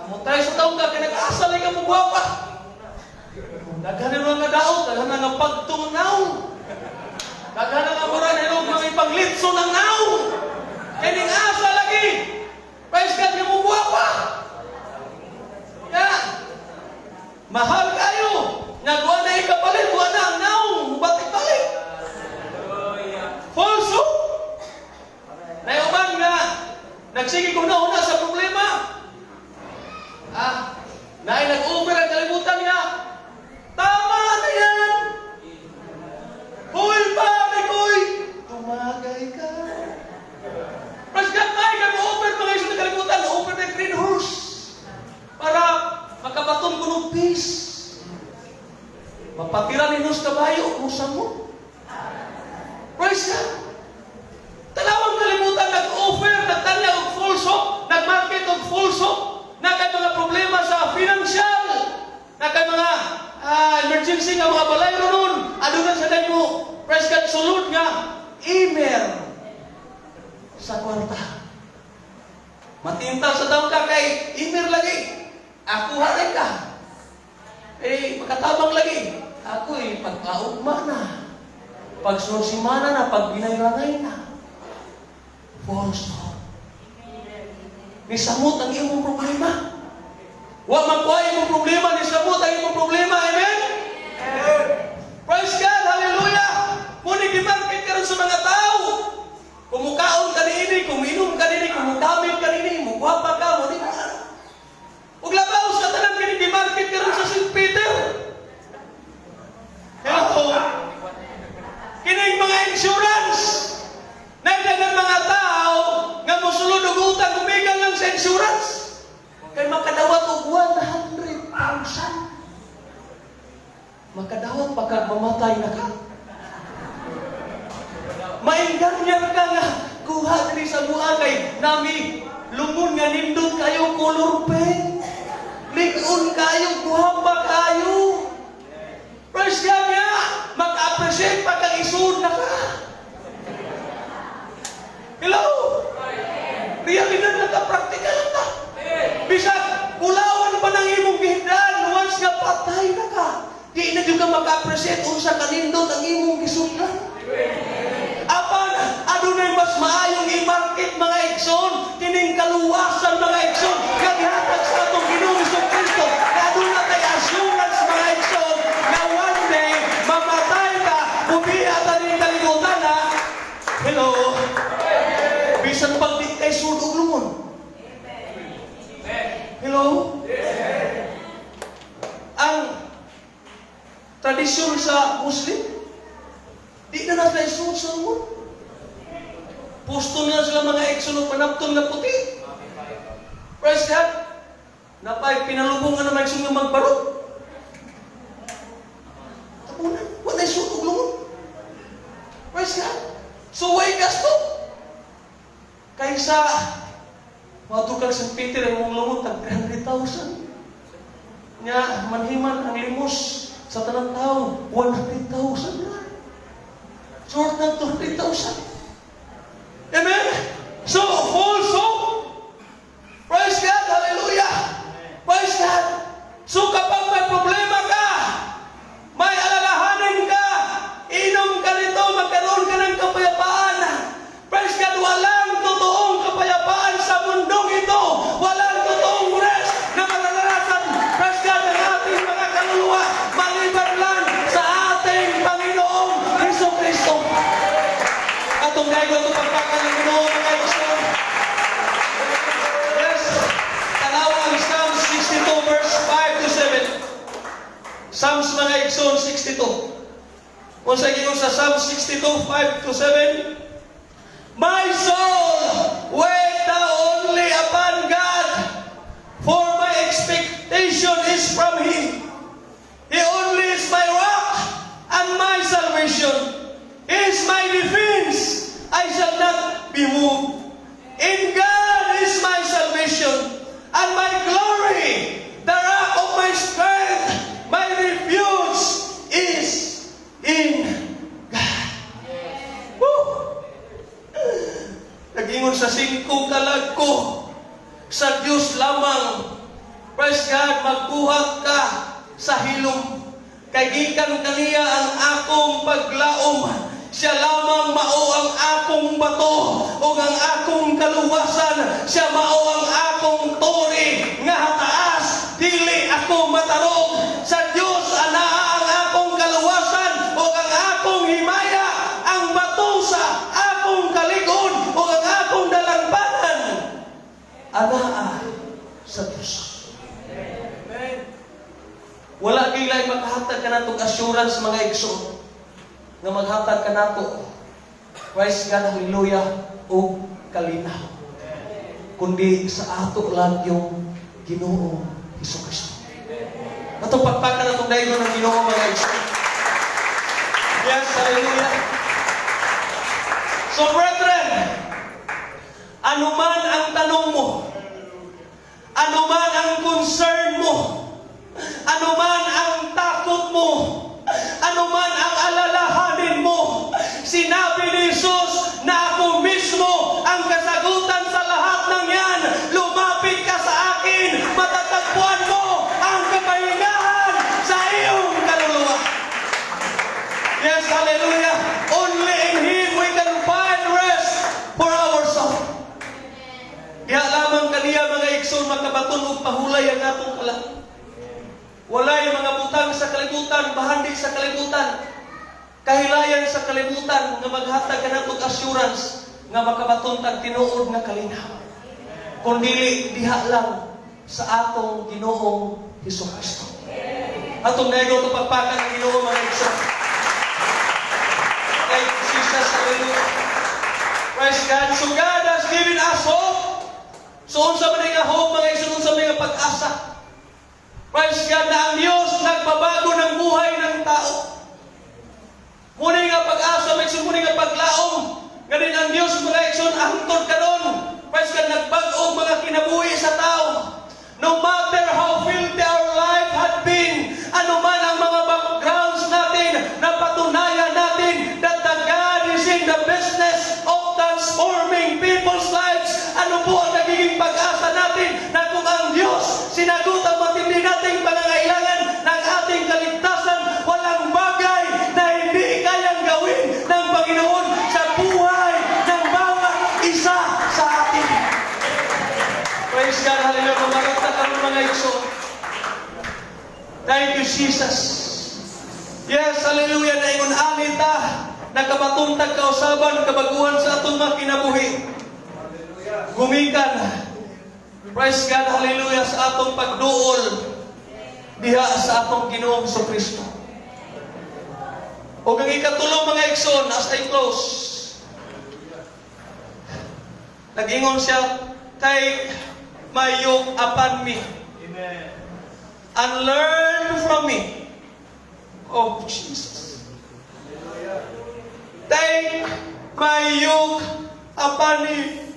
Speaker 1: Amo tayo sa taong ka, kaya nag-asa lang ka mo gwapa. Daghan na nga daot, daghan na nga pagtong naong. Daghan na nga mura na ilong mga ipanglitso ng naong. Kaya ning asa lagi. Praise God, nga mo gwapa. Ya. Mahal kayo. Nagawa na ikapalit, wa na ang naong. Balik-balik.
Speaker 2: Hallelujah.
Speaker 1: False hope. Nayuban nga, nagsige ko na una sa problema. Ah, naay nag-offer ang kalibutan nga, tama na yan. Hoy, pare koy, tumagay ka. Praise God, may nag-offer mga iso ng kalibutan, offer ng green horse. Para makabaton ko ng peace. Mapatira ni Nos kabayo, musa mo. Praise God. Tanawang kalibutan, nag-offer, nagtanya og false hope, nag-market og false hope, nakay mga problema sa financial, nakay mga emergency nga mga balay ron, aduna sa mo, praise God, sulod nga, email sa kwarta. Matintal sa taong ka kay email lagi. Ako haray ka. Eh, makatabang lagi. Ako eh, pagkaugma na. Pag simana na, pag binayrangay na. False hope. Nisamot ang imong problema. Wa makuha imong problema, nisamot ang imong problema. Amen? Makadawat pa kag mamatay na ka. Maingganyan ka nga kuha diri sa mua kay nami lungon nga nindot kayo, color pink. Lig-on kayo, guwapa kayo. Praise God nga! Maka-appreciate pa kang isud na ka. Hello? Realidad na ka, practical na ka. Bisag, kulawan pa ng imong gihigdaan, once nga patay na ka, di na jud ka maka-appreciate unsa kanindot ang imong gisudlan. Apan, adunay mas maayong i-market, mga igsoon, kining kaluwasan, mga igsoon, nga gihatag sa atong Ginoong Kristo. Nga aduna tay assurance, mga igsoon, nga one day mamatay ka, mubiya ta ning kalibutan ha. Hello. Bisan pag di kay sud og lungon. Hello? Ang tradisyon sa Muslim, di na na sila isuod sa lungon. Pusto na sila, mga igsoon, og panapton nga puti. Praise God. Napay pinalubong nga na mga igsoon nga magbaro. Tabunan, wala isuod og lungon. Praise God. So, way gasto. Kaysa, moadto kag St. Peter ang mong lungon, tag 300,000. Nya, manhiman ang limos sa tanang tao, 100,000 na. Short ng 200,000. Amen? So, full hope. Praise God, hallelujah. Praise God. So, kapag may problema ka, may alalahanin ka, inom ka nito, magkaroon ka ng kapayapaan. Praise God, walang totoong kapayapaan sa mundong ito. Walang totoong rest na mararanasan. Praise God, ng ating mga kaluluwa, maliban lang sa ating Panginoong Heso Kristo. Atong daygon ito pagpakan ng Ginoo, mga igsoon. Yes, tanawa ang Psalms 62 verse 5 to 7. Psalms, mga igsoon, 62. Kung sa giingon sa Psalms 62, 5 to 7, "My soul, wait thou only upon God, for my expectation is from Him. He only is my rock and my salvation. He is my defense. I shall not be moved. In God is my salvation and my glory, the rock of my strength, my refuge is in God." Woo! Nag-ingon sa singko kalag ko, sa Diyos lamang. Praise God, magbuhat ka sa hilom. Kay gikan kaniya ang akong paglaom. Siya lamang mao ang akong bato o ang akong kaluwasan. Siya mao ang akong tore nga taas. Dili ako matarog. Sa Diyos anaa ang akong kaluwasan o ang akong himaya, ang bato sa akong kalig-on o ang akong dalangpanan. Anaa sa Diyos. Wala kilay makahatag kanatong assurance, mga igsoon, nga maghatag kanato, praise God, hallelujah, og kalinaw, kundi sa ato lang yung Ginoo Hesus Kristo. Atong pagpakan atong daygon ng Ginoo, mga igsoon. Yes, hallelujah. So brethren, anuman ang tanong mo, anuman ang concern mo, anuman ang takot mo, anuman ang alalahanin mo, sinabi ni Jesus na ako mismo ang kasagutan sa lahat ng yan. Lumapit ka sa akin, matatagpuan mo ang kapahingahan sa iyong kaluluwa. Yes, hallelujah. Only in Him we can find rest for our soul. Diha lamang kaniya, mga igsoon, makabaton og pahulay ang atong kalag. Walay mga butang sa kalibutan, bahandi sa kalibutan, kahilayan sa kalibutan nga maghatag kanatong assurance nga makabaton tag tinuod nga kalinaw. Kundili diha lang sa atong Ginoong Hesus Kristo. Atong nego to pagpakan ng Ginoo, mga igsoon. Thank you, Jesus. Hallelujah. Praise God. So God has given us hope. So unsa man nga hope, mga igsoon, unsa man nga pag-asa? Praise God, na ang Diyos nagbabago ng buhay ng tao. Mao ni nga pag-asa, mga igsoon, mao ni nga paglaom. Nga din ang Diyos, mga igsoon, hangtod karon, praise God, nagbag-o mga kinabuhi sa tao. No matter how filthy our life had been, ano man ang mga backgrounds natin, napatunayan natin that the God is in the business of transforming people's lives. Ano po ang nagiging pag-asa natin na kung ang Diyos sinagot ang matindi nating pangangailangan ng ating kaligtasan, walang bagay na hindi kayang gawin ng Panginoon sa buhay ng bawat isa sa atin. Praise God, hallelujah. Mamarata karon, mga igsoon. Thank you, Jesus. Yes, hallelujah. Naingon ani ta, nakabaton tag kausaban, kabaguhan sa atong mga kinabuhi. Gumikan. Praise God, hallelujah, sa atong pagduol diha sa atong Ginoong Kristo. O ang ikatulong, mga igsoon, as I close, nag-ingon siya, "Take my yoke upon me
Speaker 2: Amen.
Speaker 1: And learn from me." Oh, Jesus. Take my yoke upon you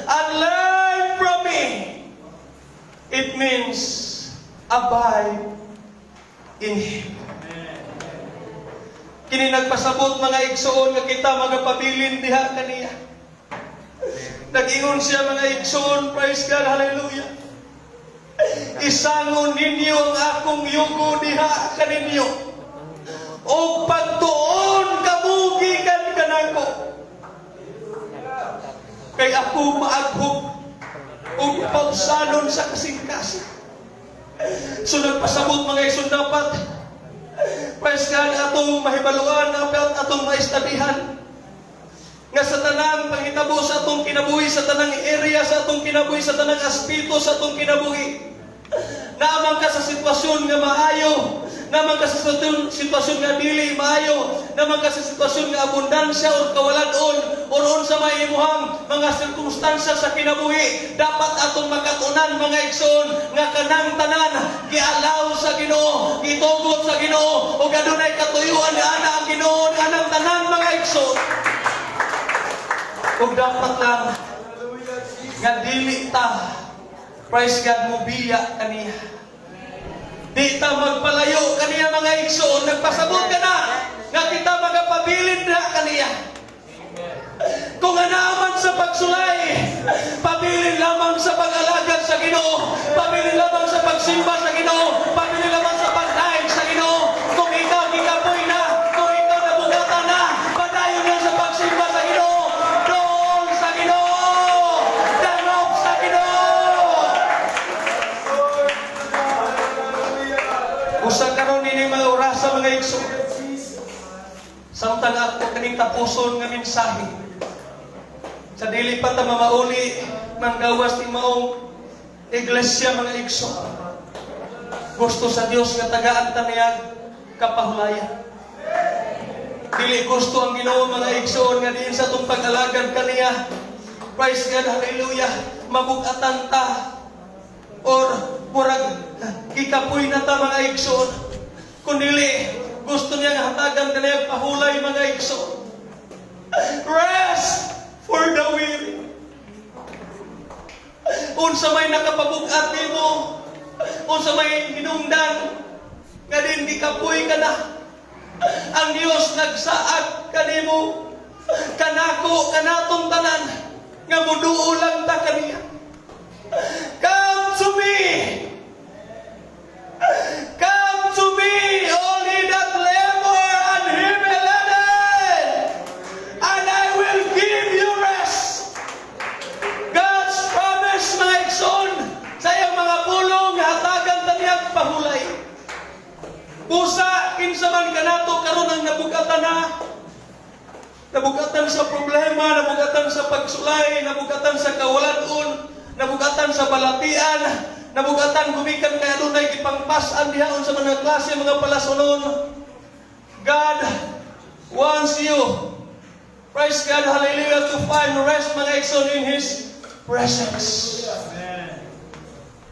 Speaker 1: and learn from me. It means abide in Him. Kini nagpasabot, mga igsoon, nga kita magapabilin diha kaniya. Nag-ingon siya, mga igsoon, praise God, hallelujah. "Isangon ninyo ang akong yugo diha kaninyo. O pagtuon kamo gikan kanako. Kay ako maaghog ug pausanon sa kasing-kasing." So nagpasabot, mga igsoon, dapat, praise God, atong mahibaluan, dapat atong maistabihan nga sa tanang panghitabo sa atong kinabuhi, sa tanang area sa atong kinabuhi, sa tanang aspeto sa atong kinabuhi, naa man ka sa sitwasyon nga maayo, naa man ka sa sitwasyon nga dili maayo, naa man ka sa sitwasyon nga abundansya or kawalan-on, or unsa may imuhang mga sirkumstansya sa kinabuhi, dapat atong makatunan, mga igsoon, nga kanang tanan gialaw sa Ginoo, gitugot sa Ginoo, ug adunay katuyuan nga ana ang Ginoo anang tanan, mga igsoon. Ug dapat lang nga dili ta, praise God, mubiya kaniya. Di ta magpalayo kaniya, mga igsoon. Nagpasabot ka na nga kita magapabilin na kaniya. Kung naa man sa pagsulay, pabilin lamang sa pag-alagad sa Ginoo, pabilin lamang sa pagsimba sa Ginoo, pabilin lamang sa pagdaig sa Ginoo. Kung ikaw gikapoy na, kung ikaw nabugatan na, padayon lang sa pagsimba sa Ginoo. Doon sa Ginoo! Dangop sa Ginoo! Usa karon ini mga orasa, mga igsoon. Samtang ako kaning tapuson nga mensahe, sa dili pa ta mamauli manggawas ni maong iglesia, mga igsoon. Gusto sa Dios nga tagaan ta niya kapahulayan. Dili gusto ang Ginoo, mga igsoon, nga diin sa atong pag-alagad kaniya, praise God, hallelujah, mabugatan ta or murag gikapoy na ta, mga igsoon. Kundili gusto niya nga hatagan kaniya pahulay, mga igsoon. Rest for the weary. Unsa may nakapabugat nimo, unsa may hinungdan nga din gikapoy ka na, ang Dios nagsaad kanimo, kanako, kanatong tanan nga muduol lang ta kaniya. Come to me. Come to me, all ye that labor and heavy laden, and I will give you rest. God's promise, mga igsoon, sa iyang mga pulong, hatagan ta niyang pahulay. Busa, kinsa man kanato karon ang nabugatan na, nabugatan sa problema, nabugatan sa pagsulay, nabugatan sa kawalan-on, nabugatan sa balatian, nabugatan gumikan kay adunay gipangpas-an diha unsa man nga klase mga palasunon. God wants you, praise God, hallelujah, to find rest, mga igsoon, in His presence.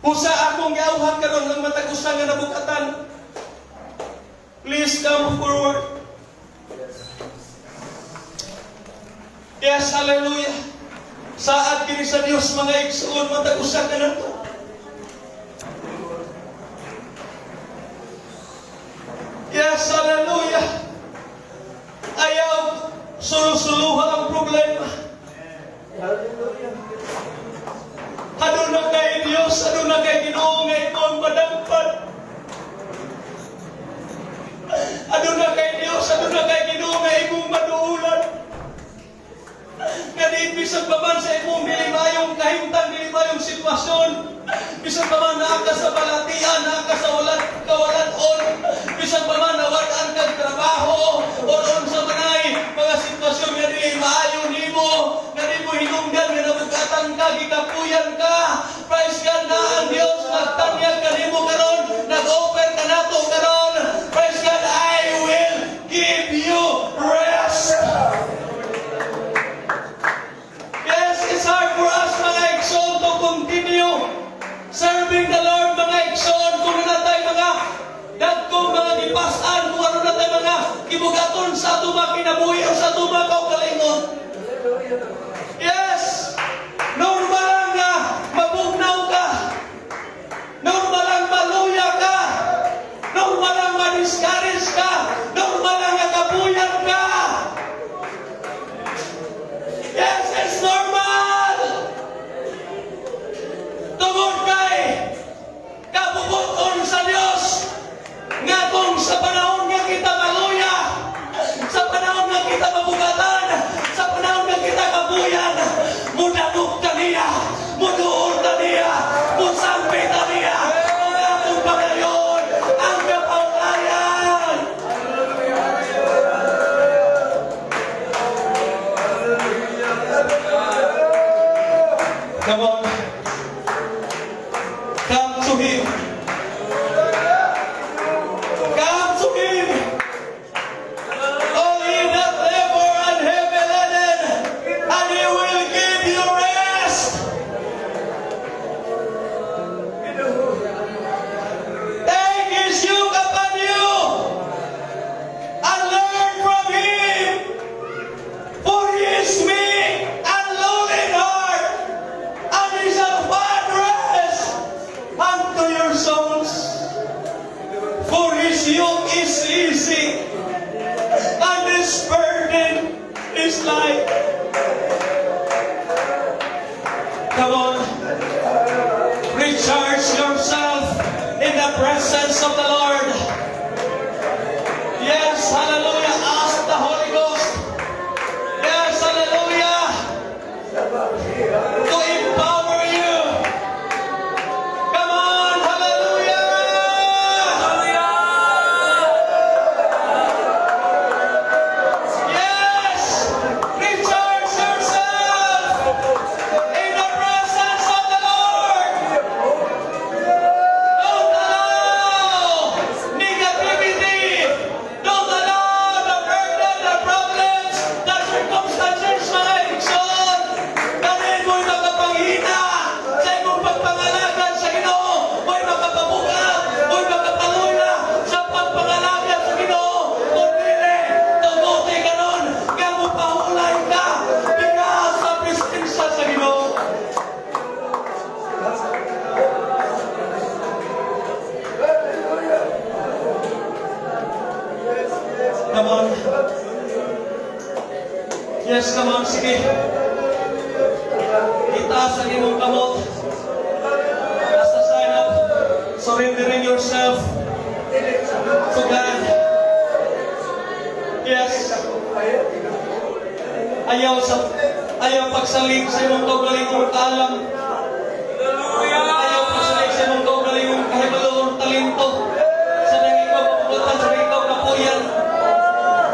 Speaker 1: Usa akong giawhag karon ang matag usa nga nabugatan. Please come forward. Yes, hallelujah. Saad kini sa Dios, mga igsoon, matag usa ka nato. Yes, hallelujah. Ayaw sulusuluha ang problema.
Speaker 3: Hallelujah.
Speaker 1: Aduna kay Dios, aduna kay Ginoo nga imong madangpan. Aduna kay Dios, aduna kay Ginoo nga imong maduulan. Nga di bisan pa man sa imong dili maayong kahimtang, dili maayong sitwasyon, bisan pa man naa ka sa balatian, naa ka sa walan kawalan-on, bisan pa man nawad-an kag trabaho, o unsa manay mga sitwasyon nga dili maayo nimo, nga di mo hinungdan, nga nabugatan ka, gikapuyan ka. Praise God, na ang Dios magtanyag kanimo karon, nag-offer kanato karon. Praise God, "I will give you rest." Yes, it's hard for us, mga igsoon, to continue serving the Lord, mga igsoon, kung naa tay mga dagkong mga gipas-an, kung naa na tay mga gibugaton sa atong mga kinabuhi o sa atong mga kaugalingon. Yes! Normal lang nga mabugnaw ka. Normal lang maluya ka. Normal lang ma-discourage ka. Normal lang nga kapuyan ka. Yes, it's normal! Tungod kay kabubut-on sa Dios nga kung sa panahon nga kita maluya, sa panahon nga kita mabugatan, sa panahon nga kita kapuyan, mudangop ta niya, muduol ta niya, musampi ta niya, ang atong pagayon, ang kapaulayan. Come on. Come to Him. Come to Him. All ye that labor and heavy laden, and He will give you rest. Take His yoke upon you and learn from Him. For He is meek and lowly in heart, and He shall find rest unto your souls. For His yoke is easy and His burden is light. Come on. Recharge yourself in the presence of the Lord. Yes, hallelujah. Ask the Holy Ghost. Yes, hallelujah, to empower you. Come on, hallelujah.
Speaker 2: Hallelujah!
Speaker 1: Yes! Recharge yourself in the presence of the Lord. Don't allow negativity. Don't allow the burden, the problems, the circumstances, mga igsoon. Ganin mo'y makapanghina sa imong pagpangalagad sa Ginoo. Mo'y makapabugat, mo'y makapaluya sa pagpangalagad sa Ginoo. Kung dili, tuguti karon nga mopahulay ka diha sa presensya sa Ginoo. Come on. Yes, come on, sige. Itaas ang imong kamot as a sign of surrendering yourself to God. Yes. Ayaw pagsalig sa imong kaugalingong kaalam.
Speaker 2: Hallelujah!
Speaker 1: Ayaw pagsalig sa imong kaugalingong kahibalo or talento. Sa nang ikaw kapugutan, sa nang ikaw kapuyan.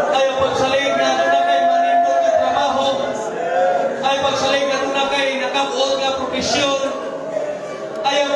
Speaker 1: Ayaw pagsalig na aduna kay manindot nga trabaho. Ayaw pagsalig na aduna kay nakabuot nga profesyon. Ayaw